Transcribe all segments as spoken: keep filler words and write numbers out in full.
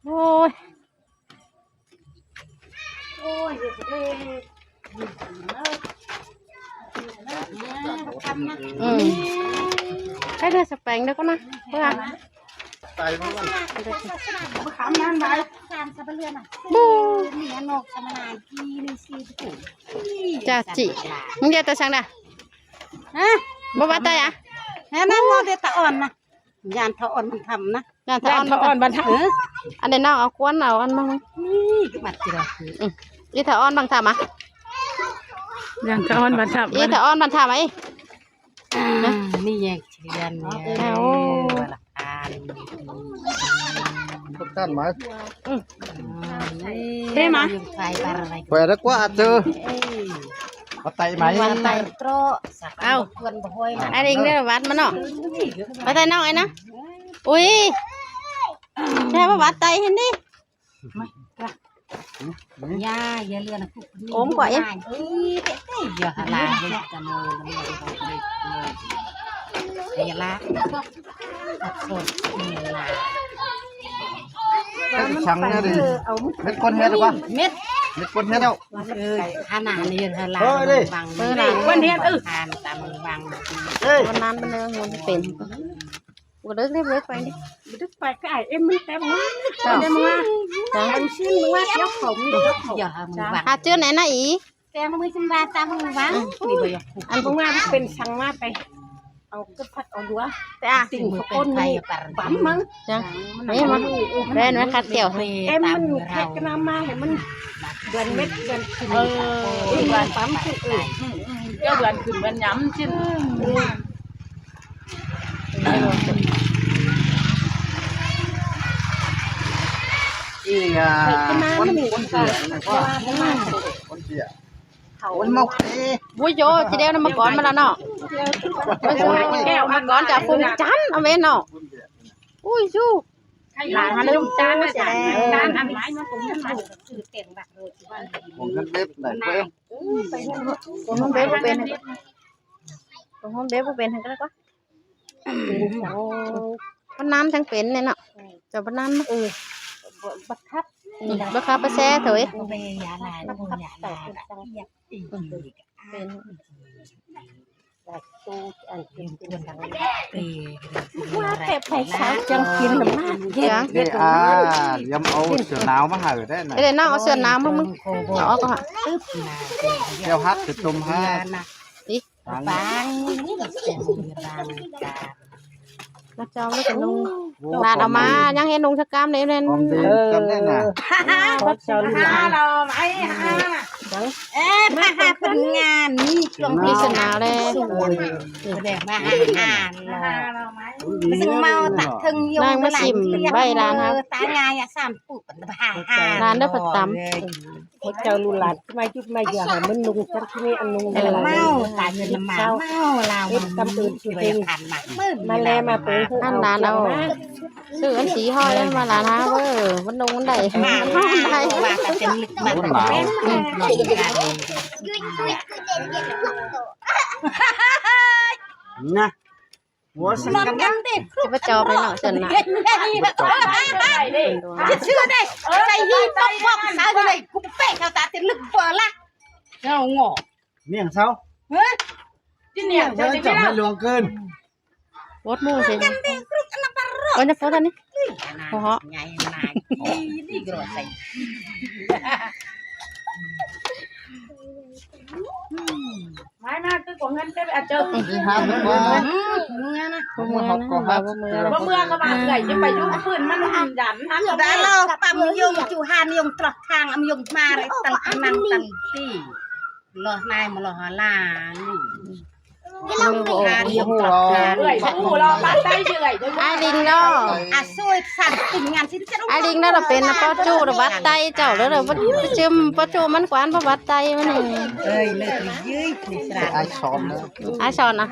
Ôi. Ôi. Ừ. Cái này sập bánh đó con à. Bơ à. Bu. Chả chỉ. Mung dia ta sang dah. Hả? Bơ bát tay à? Hả, nó mau để ta ăn nè. Yan thọ ôn bằng thăm nè. Yan thọ ôn bằng thăm. Ăn đây nào, ăn cuốn nào ăn măng. Ní, cái mặt kìa. Ừ. Đi thọ ôn bằng thăm à? Yan thọ ôn bằng thăm. Đi thọ ôn bằng thăm ấy. À, ní yang chỉ ăn nè. Ồ. Tụt tan mai. Ừ. Thế mà. Khỏe đó quá à chứ. Bắt tay mày. Bắt tay trọ. Ao. Ai đinh đây là bắt mà nó. Bắt tay nó ấy nè. Ui. Thế mà bắt tay hên đi. Dạ, dạ, lừa là cục ốm quá em. Ui, thế, thế, giờ hà la, giờ hà la. Ốc sốt, hà la. Cái trắng nha đi. Mết con hết rồi ba? Mết. Mết con hết đâu? Ừ, hà la này, hà la. Thôi đi. Bằng. Con hết, ừ. Hàn tăm bằng. Ê. Con ăn bên đây, muốn pên. Bơ đớc đớc đớc quay đi. Bơ đớc quay cái ai em mới tém quá. Sao? Em quá. Sao? Em xin quá, kéo khổng, kéo khổng. Giờ hà mừng vàng. Hạt chưa này nó ý. Kéo mười chín ba ta mừng vàng. Ừ. Ăn mừng vàng bên sang má pe. Au cái phát au đũa. Té à. Tỉnh của con mày bấm mắng. Chăng. Mấy mà. Đây nó khát tiểu. Em mình khát cái nama thì mình đoàn mết đoàn khử. Ờ, đoàn bấm khử. Ừ. Kéo đoàn khử đoàn nhắm chứ. Ih, à, con, con rượu này quá. Con rượu. Con mộc thế. Ui dô, chị đeo nó mà con mà là nó. Mà con chả phun chắn, nó mến nó. Ui dô. Là nó lung chán, nó chán, chán ăn mãi nó cũng không ăn. Con bếp này phải không? Con không bếp bên. Con không bếp bên thằng cái đó quá. Bên sau. Bắt nán thằng bên này nọ. Cho bắt nán. Ừ. Bắt khắp. Ừ, bắt khắp bắt xe thôi. Bắt khắp tàu bên sau. Bên. Là tu ăn kinh kinh sau. Quá tệ phải sao chẳng kinh là mát. Chăng. Ê, à, yếm áo sửa nào mà hở đấy này. Ê, để nó áo sửa nào mà mưng. Nó có hả? Theo hát thì tùm ha. Ý. Bang. Nó cho nó cái nung. Ô, là đó mà, nhắn hết nung cho cam đấy nên. Con đi, con đấy nè. Bắt cho nó. Ha, lo, mày, ha. Ê, mà ha, phần ngàn, nhị, con đi sân nào đây? Đẹp mà ha, ha, lo. Sưng mau, tặng thân yêu. Đang mà xỉm, bay là ha. Ta ngay, à, sam, tụ, phần ha, ha. Là nó phần tắm. Hỗ trợ lũ lạt, chứ mai chút mai giờ hỏi mớn nung, chắc chứ mai ăn nung. Ê, là mau, tài nguyên là mà, mau, lao, ếp mà, tâm ơn sự tình. Mà lẽ mà bố hư ăn áo đàn kiểu âu. Má. Sự ăn xí hỏi mà là hả, bơ, mớn nung ăn đẩy. Mà, ăn đẩy. Mà, mà, mà, mà, mà, mà. Nè. Ủa, sao nó cắn đi. Chứ bắt cho mày nọ sần nè. Chứ xưa đây, cái này hi bọc bọc sao thế này, cũng bẻ theo ta tiền lực vợ lạ. Sao ngỏ? Miệng sao? Hả? Chứ niệm sao chẳng mày luồng cơn. Bốt mua gì? Cắn đi, rút ăn bắp rút. Ôi, nó phốt ăn đi. Ui, ủa hả? Nhảy này. Đi, đi, rồi. Mai mà cứ có ngân cái à, chờ. Đi hát nữa. Không mưa nè. Không mưa nè, không mưa nè. Không mưa có bạn gầy chứ phải dụ phun mà nó ăn dặn. Đã lo, tăm yông, chú han yông, trọt thang, âm yông, mà tăng, tăng, tăng, tí. Lo, nai, mà lo, la, lu. Cái lòng này. Ai đinh đó. À, xôi, sản, tỉnh ngàn chín trăm. Ai đinh đó là bên là bao chu, là bắt tay, cháu đó là bắt, bắt chim, bao chu, mắn quán, bắt tay, mắn này. Ơi, lượt dưới, ai son nữa. Ai son à?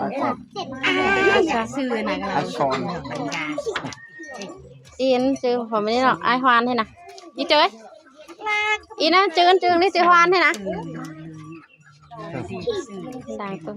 Ai son. Ai son. Yên chứ, hôm nay nó, ai hoan thế nè. Đi chơi. Yên á, chứ, chứ, đi chơi hoan thế nè. Sang tuần.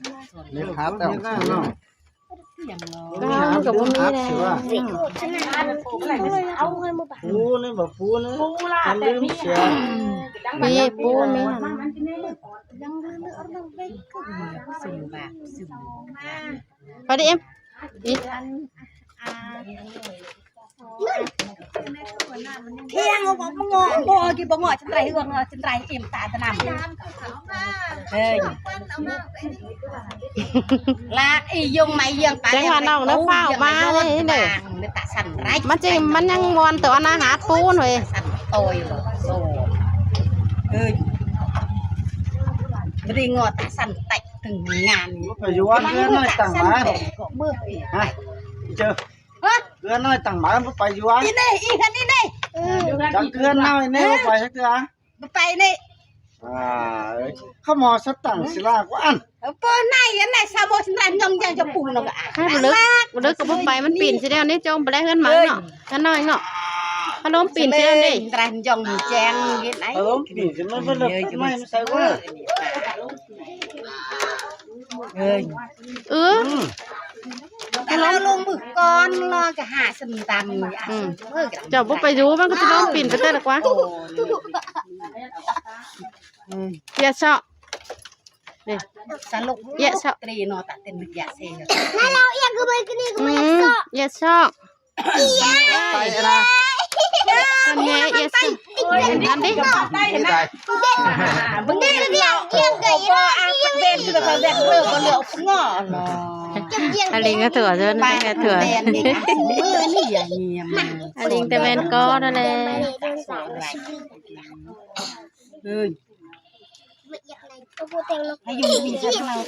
เล็บหักแล้ว เล็บหักเนาะ ก็มันก็บ่มีแล้ว ปูนี่บ่ปูนี่ ปูล่ะ มันลืมเสีย มีปูมี ไปดิเอ็ม อี เที่ยงเอาบอกบ่งอบ่กินบ่งอ จันไรเอื้อง จันไรเอ็มตาตะนำ เฮ้ย ละอียงไม้เยียงปลา จังหวะน้องนะ เฝ้ามาเลยนี่ เดี๋ยวตาสั่นไร มันจริง มันยังมวนตัวอาหารปูนเว้ย สั่นโตอยู่โซ่ เฮ้ย บ่ได้งอตาสั่นแตะถึงงาน ไปอยู่วัดเพื่อนหน่อยตั้งหลาย ก็เมื่อ ฮะ เจอ ฮะ เพื่อนหน่อยตั้งหลาย บ่ไปอยู่วัด อีนี่ อีคันนี้นี่ จักเพื่อนหน่อยนี่ บ่ไปสักเทื่อ บ่ไปนี่ อ่า เอ้ย เขาหมอสตังค์สิลากว่าอัน เออ เปิ้นไหนอันไหน สาวบ่สนานยองแจงจะปูนเนาะ ให้บ่เลิก บ่เลิกก็บ่ไป มันปีนสิแล้วนี่ จมไปแล้วเฮือนหมาเนาะ เฮือนน้อยเนาะ พัดลมปีนสิแล้วนี่ สนานยองแจงเฮ็ดไหน เออ ปีนสิมันบ่เลิก ไม่ มันใส่เว้ย เอ้ย เออ อืม แต่เราลงมือก่อน เราจะหาส้มตำ อืม เออ เจ้าบ่ไปอยู่ มันก็จะลองปีนไปแต่ละกว่า เปียเซาะ นี่ สรุป เปียเซาะ ตรีโนตะเต็นเปียเซ แล้วเราเอียงก็ไปกินนี่ก็ อื ไม่ ม เซาะ เปียเซาะ ไปนะ ทำไงเอียเซาะ นั่นดิ นี่ได้ เด็กเด็กเอียงก็เอียง เด็กเด็กเด็กเด็กก็เหลือ งอ อาลิงก็ถั่วใช่ไหม ก็ถั่ว อาลิงแต่แม่นก็นั่นแหละ เฮ้ย ให้อยู่ดีสักหน่อย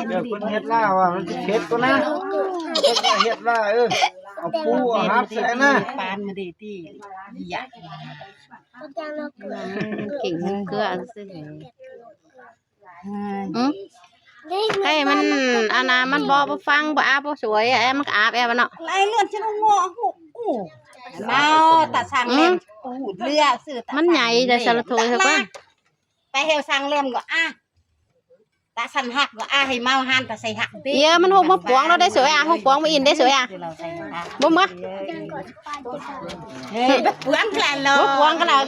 เดี๋ยวเพิ่นเฮ็ดล่าว่ามันสิเผ็ดกว่านะ เฮ็ดล่า เฮ็ดล่า เออ เอาปูเอาหัดใส่นะ ปานมาดีที่ อยาก เก่งเกลือซื่อ อืม ให้มัน อันน่ะ มันบ่ บ่ฟัง บ่อาบ บ่สวยอะ มันก็อาบแอบเนาะ ไล่เลือดจะงอหูอู้ เมาตาสั่งเล่ม อืม อู้เลือดซื่อตา มันใหญ่ สั่ง แต่สารโทยเขาก็ ไปเฮวสั่งเล่มก็อ่ะ ตาสั่นหักก็อ่ะ ให้เมาหันตาใส่หักดิ เดี๋ยวมันหกมาปวงเราได้สวยอ่ะ หกปวงมาอินได้สวยอ่ะ เราใส่หัก บ่มา เฮ้ย บ่ปวงกันแล้ว บ่ปวงกันแล้ว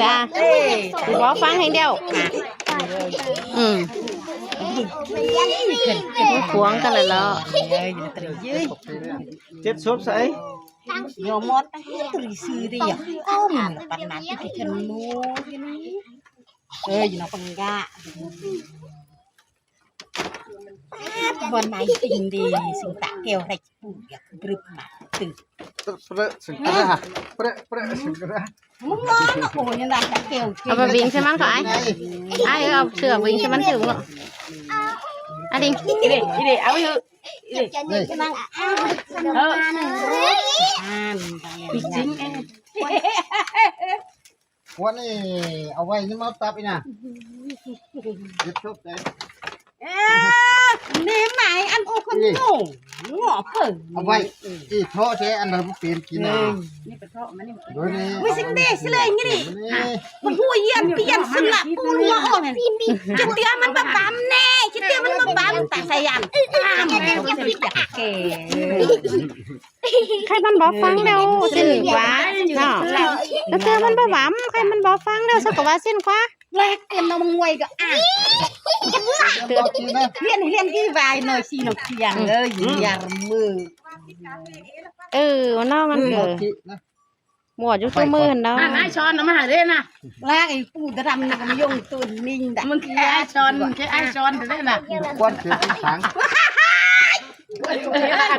จ้ะ เอ้ย สิบ่ฟังแห่งเดียว อืม บ่ปวงกันแล้ว เจ็ดศพใส่ โยมมดตรีซื้อดิอ่ะ ก็มันปันนั้นที่เพิ่นรู้ เอ้ย อยู่นอกปังกะ บนไหนจริงดี สิงตะแก้วไร ปูอยากบรึบมาตึก เปรอะสิงกระ เปรอะ เปรอะสิงกระ มึงมองอ่ะ โอ้ย ยังได้แก้ว เอาไปวิ่งใช่มั้งก่อน ไอ้ เอาเสื้อวิ่งใช่มั้งถือมั้ง อ่ะ ดิง อีเด อีเด เอาไปเถอะ อีเด ใช่มั้ง เออ อ่าน จริง เอ้ย วันนี้เอาไว้นี่มาตับอีกนะ เจ็ดศพเลย เอ้อ นี่หมายอันโอคนโง่ โง่เปิ่ง เอาไว้ อีเทาะแท้อันเราเป็นกินนะ เออ นี่ไปเทาะมันนี่ โดยนี่ ไม่สิ่งเดชเลยนี่ มันหูเยี่ยนเปลี่ยนสลับปูนหัวอ่อน จะเตี้ยมันมาปั๊มแน่ จะเตี้ยมันมาปั๊มตาสยัน อ้าม เก๋ ใครมันบ่ฟังเดียวสิ้นกว่าเนาะ แล้วเธอมันบ่หวำ ใครมันบ่ฟังเดียวสักกว่าสิ้นกว่า แรกเต็มเอามางวยก็อ่ะ เรียน เรียนที่วายหน่อยสิ นกเสียงเอ้ย อย่ามือ เออ น้องมันเกิด หมวดอยู่ตัวมือเนาะ อ่ะ ไอ้ช้อนเอามาให้เด้อนะ ลากไอ้ปูดำนะ มันยงตัวนิ่งดะ มันคือไอ้ช้อน มันคือไอ้ช้อนเด้อนะ ก้อนเขียวที่ขัง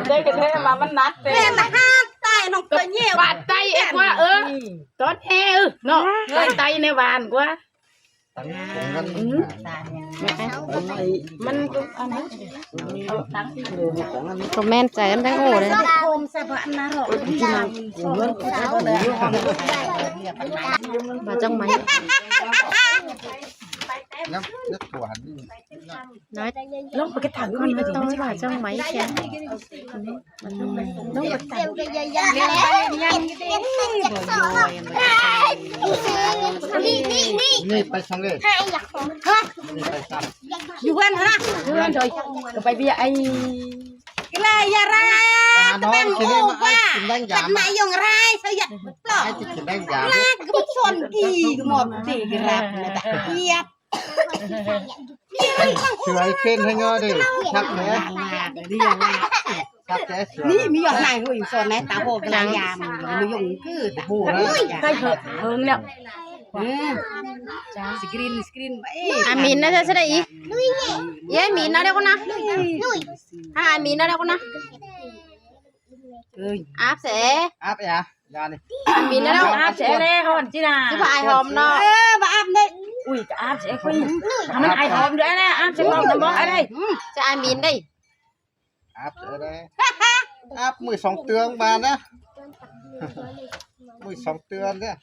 ได้กันแท้มา มันนัดเด้ แม่นห้าตายน้องตัวเยี่ยว ปาดไตเอ็กว่า เออ ตอนแอเออเนาะ ปาดไตในบ้านกว่า Tắng của ngân. Ừ. Mẹ, măn ꞌcọ ăn ꞌnị. ꞌCọ ꞌmen chảy ăn tắng ổ đé. Bà trong máy. Nhắm, nhất của hẳn. Nói, ꞌlống ꞌpưa cái thẳng con nói tôi bà trong máy kìa. ꞌNị pay săng ꞌlế? ꞌNị pay săng? Dú ꞌhướn hả? Dú ꞌhướn rồi. ꞌCọ pay ꞌviạk ꞌnị. Cái là ya ra. Tơbang ô ba. Bật mãi dòng rai sao ya. Ai chứ khin đen dam. Là cái bút son kỳ cái mọt thì cái rạp này ta. Iya. Sửa ai khen hăng ꞌnị. Chắc ꞌnị. Chắc ꞌnị sửa. ꞌNị ꞌmí dòng này ꞌhới son này ta ꞌhụ cái là ya. ꞌMí dòng cứ ta ꞌhụ. Ui, hơi hơ-, hơng ꞌnẹo. Ừ. Screen, screen. Ê, a, min ꞌnị ꞌsớ ꞌsớ đảy. Ê, min ꞌnị đảy ꞌcọ ꞌnị. Ha, a, min ꞌnị đảy ꞌcọ ꞌnị. Áp sẽ. Áp ya. Dạ đi. Min ꞌnị đảy. Áp sẽ đảy, hôn chứ nà. Chứ ꞌva ai hom ꞌnọ. Ơ, ꞌva áp đảy. Ui, cái áp sẽ ꞌquí. Hả, măn ai hom đảy nè, áp sẽ hom nó bó ai đảy. Chứ ai min đảy. Áp sẽ đảy. Áp mười sáu tiếng ba nè. Mười sáu tiếng nè.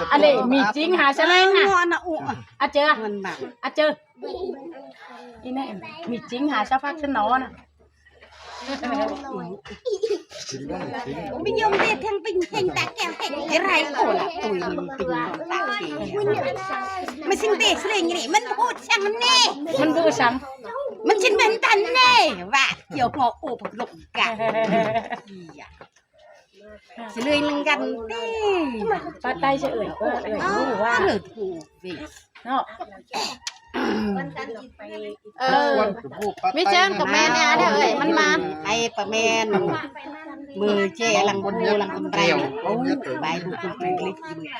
Ăn đảy, mì chính hả, sao đảy nè. Ngon nè, ụ. Ăn chưa? Ngon mà. Ăn chưa? Ý nè, mì chính hả, sao phát cái nó nè. Bình thường thì thằng Bình Thành ta kéo thành cái rai khổ là tụi mình Bình Thành ta kì. Mà xin bê sling này, mình hụt sang nè. Mình hụt sang. Mình xin bên tăn nè. Và chiều mò ốp lục cả. Iya. Sling lưng gắn đi. Bắt tay sẽ ơi, ơi, ơi, ơi. Ơ, ơi, ơi. Nó. Ơ. ꞌMí chang cà ꞌmen ꞌnị đảy ơi, măn ꞌmá. Ai pă ꞌmen. ꞌMự ꞌchẹ lăng pu lăng ꞌcốn rai. Ôi, bai pu pu pu pu.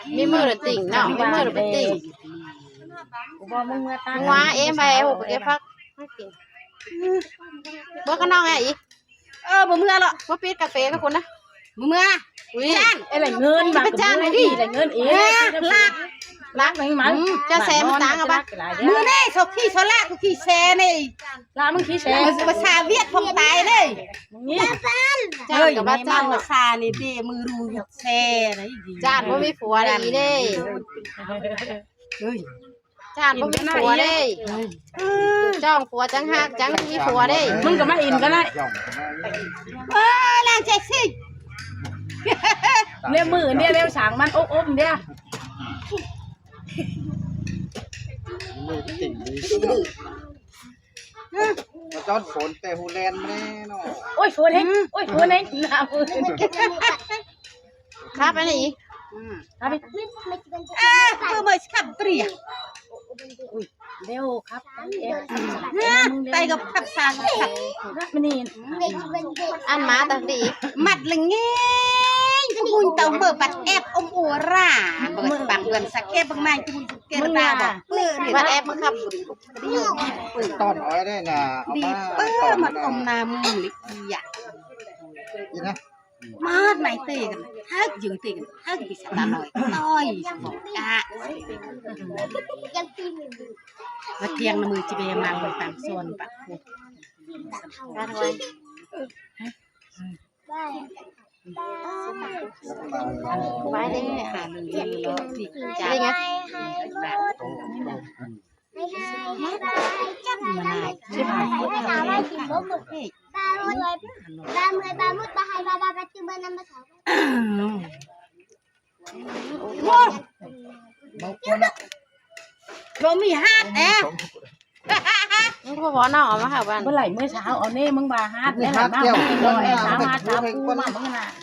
ꞌMí ꞌmự đảy tỉnh ꞌnọ, ꞌmí ꞌmự đảy tỉnh. ꞌNgoá êm bai ꞌhụ cái phắc. Bơ ꞌcọ ꞌnọng ꞌnị. Ơ, bơ ꞌmưa ꞌlọ. Bơ pít cà phê ꞌcọ ꞌcốn ꞌnị. Bơ ꞌmưa. Ui. Chăn. Ê, lại ngơn mà. Cái chăn này đi. Lại ngơn ý. Ê, lạ. Lạ. Lạ. Ừ, cho xe mà táng à bác. Mưa này, sao khi sao lạ, có khi xe này. Lạ mưng khi xe. Mà, mà xa viết phong tài này. Chăn có bác chăn mà xa này đi, mưa ru viết xe này. Chăn có mấy phủa này đi. Ui. Chăn báu ꞌmí phua đảy. Chong phua chắng ꞌhặc, chắng ꞌmí phua đảy. ꞌMứng ꞌcọ ꞌmá in ꞌcọ đảy. Ơ, lăng chẹ ꞌsịn. ꞌNịa ꞌmự ꞌnịa ꞌlẹo sáng ꞌmắn ốp ốp ꞌnịa. Mà chón phốn ꞌtẹ hu len ꞌmá ꞌnị ꞌnọ. Ôi, phốn ꞌnị, ôi, phốn ꞌnị. Khắp ăn ꞌnị. Khắp đi. Ơ, ơ, ꞌmới khắp tri à. Ui, ꞌlẹo khắp. Ơ, tay gấp khắp, sang gấp khắp. Khắp ꞌmá ꞌnị. Ăn ꞌmá ta đi. Mắt lưng ngên, ꞌcọ ꞌmún tau ꞌmớ bắt ép ôm ua ra. ꞌMớ bang bươn sặc ép bang mang ꞌcọ ꞌmún sặc ké ta bơ. Bắt ép ꞌmá khắp. Tỏn ói đảy nà. Đi bơ, mắt ôm na mưng lị ꞌnị. Mát mai tê kăn, hák dưi tê kăn, hák dưi sa ta ꞌnọi, ꞌnọi, sa bọ ka. Bát thiêng ꞌnị ꞌmự ꞌchí bê ꞌmá ꞌmự tang son bát khô. Bái đảy. Ăn bái đảy. Ăn bái đảy. Ba mươi, ba mốt, ba hai, ba ba, ba tư, ba năm, ba sáu. Báu ꞌmí hát ế. ꞌMắn ꞌcọ báu ꞌnọng au ꞌmá hảư băn. Báu đảy ꞌmưa sau au ꞌnị ꞌmứng ba hát. ꞌMắn ꞌmá hát, ꞌmắn ꞌmá hát, ꞌmắn ꞌmá hát.